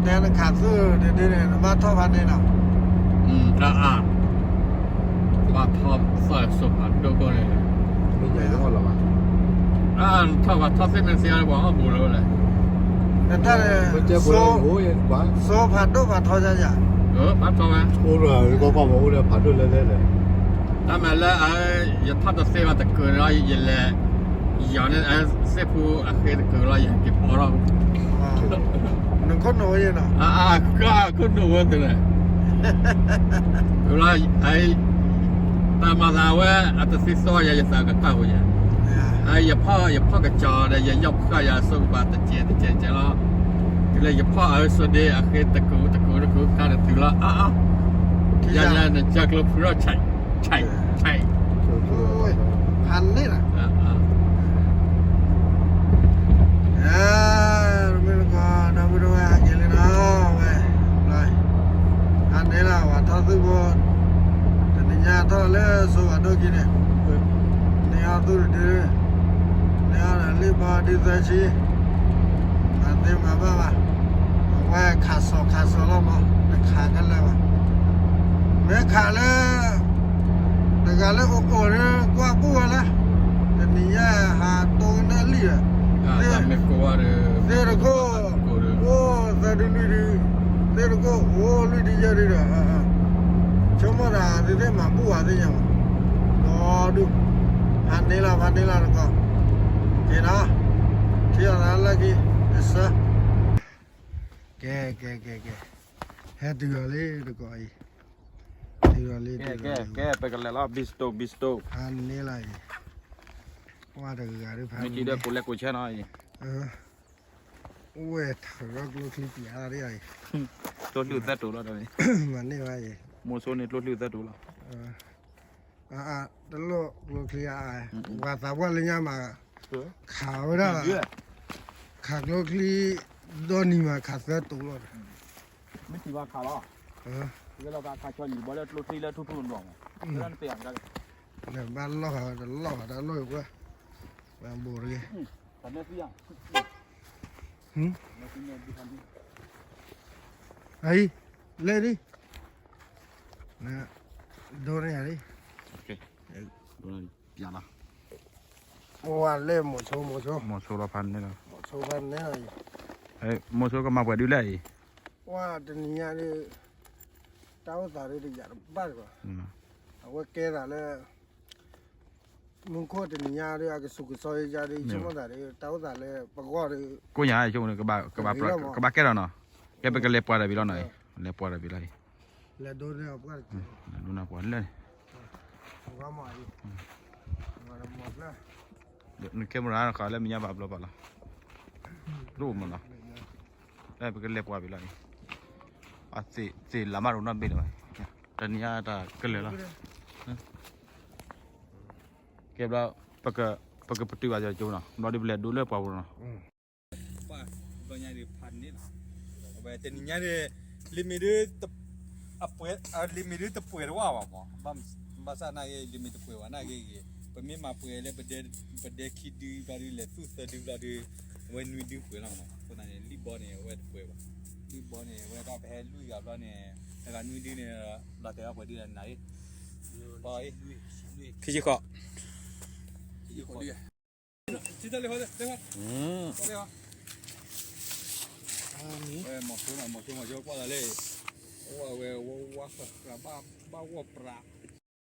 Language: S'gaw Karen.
တဲနခးသုၣ်ဒ်န့ၣ် နဘၣ်ထီၣ်ဖးန့ၢ်လီၤ. အါအါ, ဘၣ်ထီၣ်သီၣ်စိၤဖးဒိၣ်ကိၣ်န့ၣ်, အါ, ထီၣ်ဖးထီၣ်သ့ၣ်မ့ၢ်သ့အီၤပှၤအီၣ်ဘူးလၢၤဝဲလဲၣ်. နတၢ်န့ၣ်, စိၤဖးဒိၣ်ဖးထီယါယါ, ဘၣ်ထီၣ်ဝဲ, အိၣ်ဒီးကီၢ်ကီၢ်မ့ၢ်အိၣ်ဒီးဖးဒိၣ်လဲၣ်လဲၣ်လဲၣ်. တၢ်မၤလၢ ယထီၣ်တသ့ဘၣ်တကုာ်လီၤ ယလဲၤ ယီၤန့ၣ် သ့ၣ်ဖူအဃ့တကုာ်လီၤ ယက့ၤဖီထီၣ်, နခိၣ်နူာ်ဝဲယနီၤ, အခိၣ်နူာ်ဝဲတလဲၣ်, လီၤ, တၢ်မၤသးဝဲ အတသ့စီယၤ ယသးကတၢၢ်ဝဲယၤ, ယဖီၣ် ယဖီၣ်ကစီၤဒီး ယယီၢ်ဖှၣ်ယၤ စိကပၤတကဲးတကဲးတကဲးလီၤ, တုၤလၢယဖီၣ်အစုဒ့အဃ့တကုာ်တကုာ်တကုာ်ခါန့ၣ်တုၤလီၤ, အါအါ, ယၤယၤနကၢ်ကျိဖုထီၣ် ဆဲး, ဆဲး, ဆဲး, ဖးန့ၢ်လီၤ, မ့ၢ်လၢကီး ဒီပုၢ်ဒီဝဲၢ်ဟဲက့ၤလံနီၤ, ဝဲ, ဖးန့ၢ်လီၤ ပှၤထီၣ်သုၣ်ဖိ, တနံၤညါထီၣ်လၢစိၤဖးဒိၣ်ခံန့ၣ်, န့ၢ်အီၣ်သုၣ်တဒု, န့ၢ်အီၣ်ဒီးလံၣ်ဘီဒ်သၢဆံ, မၤသ့မၤဘၣ်ဘၣ်, အဝဲခးစီၤခးစီၤလီၤမး တခးခဲလၢာ်ဘၣ်, မ့ၢ်ခးလၢ တဂၤလၢအိၣ်အိၣ်န့ၣ် ကွၢ်ဘူၣ်ဝဲလၢ, တနံၤညါဟးတိၢ်ကနၣ်လံာ်ဒီး, သ့ၣ်တကိၣ်, အိၣ်သၢဒုလွံၢ်ဒု, သ့ၣ်တကိၣ်အိၣ်လွံၢ်ဒုယဲၢ်ဒုဒီး, ဆိကမိၣ်သးသုသ့ၣ်မၤဘူၣ်ဝဲသ့ၣ်ညါမး, ဒီဒူၣ်, ဖးန့ၢ်လီၤ ဖးန့ၢ်လီၤတကီး, က့ၤနီၤ, ထံၣ်အီၤသးလၢခံ, တဆၢ ကဲ ကဲ ကဲ ကဲ, ဟဲတုၤလီၤလံတကီးအံၤ, တုၤလီၤလံ ကဲ တုၤလီၤလံ, ကဲ ပကလဲၤလီၤ ဘံစတိၣ် ဘံစတိၣ်, ဖးန့ၢ်လီၤအံၤ, ကွၢ်တဂၤဒီးဖးန့ၢ်, မ့ၢ်ကံဒီးကိးလဲကိးဆဲနီၤအံၤ, အိၣ်ဝဲထီၣ်ကျိချံပျးဒ်အံၤ, ကျိချံသၢတိၤလီၤ, မၤန့ၢ်ဘၣ်အံၤ, မိၤဆိန့ၣ်ကျိချံသၢတိၤလီၤ. အ တလိၣ်ကျိချံအါ, ပှၤသးပှၢ်လၢညါမး, ခးဝဲဒၣ်, ခးကျိချံ, ဒီနံၤမးခးသၢတိၤလီၤ, မ့ၢ်ထံၣ်ဘၣ်ခးလီၤ, ဝဲလီၤခးခါဆီလံၤဘီလၢကျိချံလၢထူထူနီၤမး, ဘၣ်လီၢ်ဃာ်တလီၢ်ဃာ်တၢ်လီၢ်အံၤပှဲၤ, ဘိးတဂ့ၤ, အံၤ, လဲၤလံ, ဒိန့ၢ်ယၤလံ, ဝဲလဲၣ်မိၤဆိ မိၤဆိ, မိၤဆိလီၤဖးန့ၢ်လီၤ, မိၤဆိဖးန့ၢ်လီၤ, မိၤဆိကမၤပှဲၤဒုလဲၣ်အံၤ, ဝဲတနံၤညါဒ်, တၢ်အိၣ်သးဒ်တယာ်တဘၣ်ဒီး, အဝဲကဲသးလၢ မူခိၣ်တနံၤညါဒီး အကဆူးကဆီယါဒီး ဆိကမိၣ်သးဒီး တၢ်အိၣ်သးလၢပဂီၢ်ဒီး ကိၣ်ညါဆိကမိၣ်န့ၣ် ကဘၣ်ကဲထီၣ်နီၤ, ကဲပကလဲၤပှၤတဘ့ၣ်လီၤနီၤ, လဲၤပှၤတဘ့ၣ်လီၤအံၤ, လဲၤဒိန့ၢ်ပှၤလၢ, နကဲမရၤနခးလၢမဲာ်ညါဘၣ်ဘျီဘၣ်လီၤ, ဒိၣ်မးလီၤ, ပကလဲၤပှၤဘ့ၣ်လီၤအံၤ, သ့ၣ်လၢမးရိၤနီတဘ့ၣ်လၢၤဘၣ်, တနံၤညါတၢ်ကလဲၤလီၤ ကဲဘျီ, ပကပတုာ်ဘၣ်ကၠီကၠိနီၤ, ဘျီဒ်ပလဲၤဒိလၢပှၤပူၤနီၤ, ဘျီညါဒ်ဖးန့ၣ်လီၤ, အဝဲတနံၤညါဒ်, လံာ်မ့ၢ်ဒ်, အပှဲၤ, လံာ်မ့ၢ်ဒ်တပှဲၤတဝၢ်ဘၣ်မး, ဘၣ်ဆၣ်နာ်က့ လံာ်မ့ၢ်တပှဲၤဘၣ်နာ်က့ဂ့ၤ, ပမ့ၢ်မၤပှဲၤလၢ ပဒဲခံဒုဘျီဒ်လဲၤသူၣ်သၢဒုဘျီဒ်, အဝဲနွံဒုပှဲၤလီၤမး, အဃိသတးန့ၣ် လံာ်ဘီန့ၣ် အဝဲတပှဲၤဘၣ်, လံာ်ဘီန့ၣ် အဝဲဒၣ်ပဟဲလွံၢ်ဂၤဘျီန့ၣ်, တဂၤနွံဒုန့ၣ်, လီၤတဲာ်ဘၣ်ပှဲၤဒ်လဲၣ်နၤ, ခံဆံဃိး, မီၤစိမီၤစိမီၤစိကွၢ်လီၤလၢ, အိၣ်ဝဲဝဲဝါဃၣ်ဃၣ်ဘၣ်ဝီၢ်ပြး